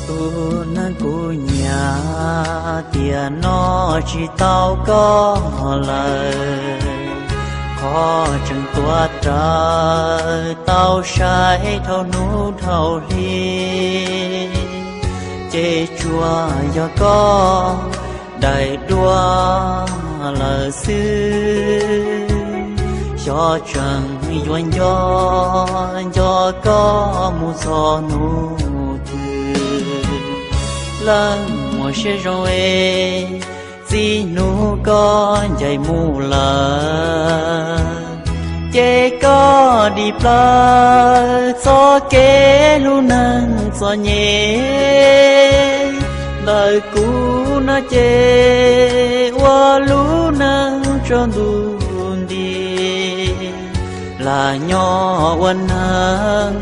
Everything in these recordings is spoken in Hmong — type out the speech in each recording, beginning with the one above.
Tus neeg kuv nyiam tiam no tsis tau koj lawm, qhov tseem tuav rawv tau saib dhau hnub dhau hli, ces tsuas yog koj daim duab lawm xwb. Xyov tseem yuav nco nco koj mus txog hnub twg. Leej muaj siab zoo es txij hnub koj ncaim mus lawm, ces koj dim plaws txoj kev hlub neeg txom nyem. Ntawm kuv no ces ua lub neej tsaus ntuj nti, lam nyob ua neeg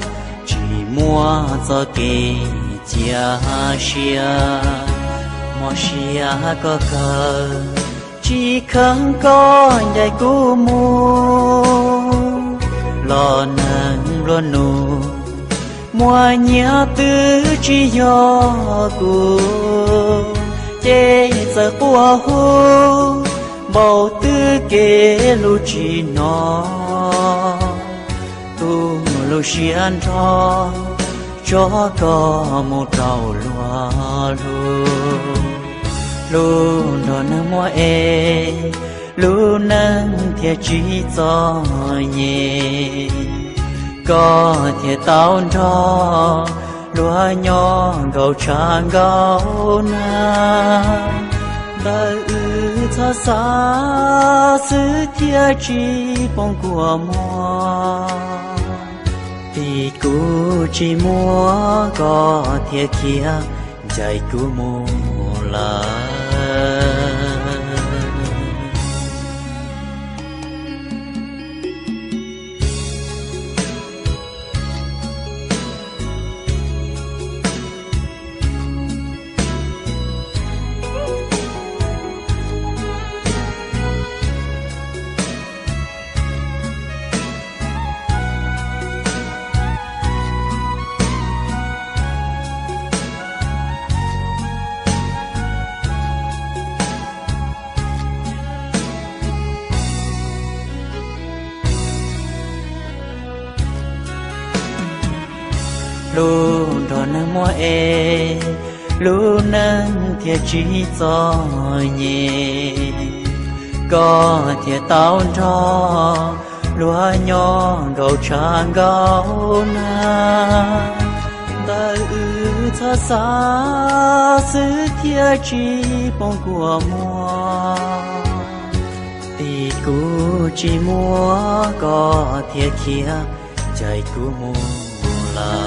tsis muaj txoj kev cia siab. Mob siab koj kawg, tsis kheev koj ncaim kuv mus, los neeg nplua nuj muaj nyiaj twb tsis yog kuv, ces txawm quaj hu npaum twg kev hlub tsis hnov. Tu lub siab nrho tso koj mus rau luag hlub, hlub nrog neeg muaj es lub neej thiaj tsis txom nyem. Koj thiaj tau nrog luag nyob nkaus tshav nkaus nag. Ntawm wb txhob xav xwb thiaj tsis poob kua muag. Vim kuv tsis muaj koj thiaj khiav ncaim kuv mus lawm. Hlub nrog neeg muaj es lub neej thiaj tsis txom nyem. Koj thiaj tau nrog luag nyob nkaus tshav nkaus nag. Ntawm wb txhob xav xwb thiaj tsis poob kua muag. Vim kuv tsis muaj koj thiaj khiav ncaim kuv mus lawm.